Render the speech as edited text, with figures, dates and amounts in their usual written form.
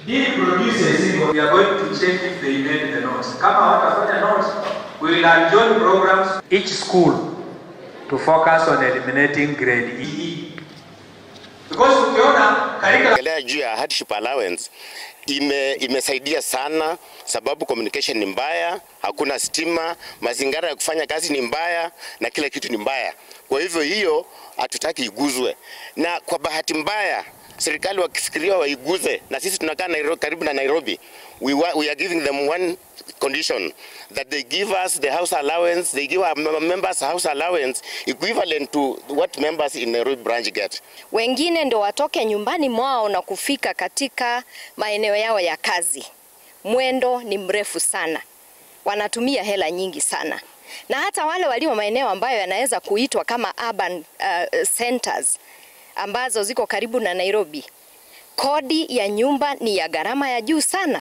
Did produce a single. We are going to check if they made the notes. Kama hawatafanya notes, we will adjourn programs. Each school to focus on eliminating grade E. Because ukiona curriculum Ongelea juu ya hardship allowance imesaidia sana, sababu communication ni mbaya, hakuna stima, mazingira ya kufanya kazi ni mbaya na kila kitu ni mbaya. Kwa hivyo hiyo hatutaki iguzwe, na kwa bahati mbaya serikali wakifikiria waiguze, na sisi tunakaa Nairobi, karibu na Nairobi, we are giving them one condition that they give us the house allowance, they give our members house allowance equivalent to what members in Nairobi branch get. Wengine ndo watoke nyumbani mwao na kufika katika maeneo yao ya kazi. Mwendo ni mrefu sana, wanatumia hela nyingi sana, na hata wale walio maeneo ambayo yanaweza kuitwa kama urban centers ambazo ziko karibu na Nairobi, kodi ya nyumba ni ya gharama ya juu sana.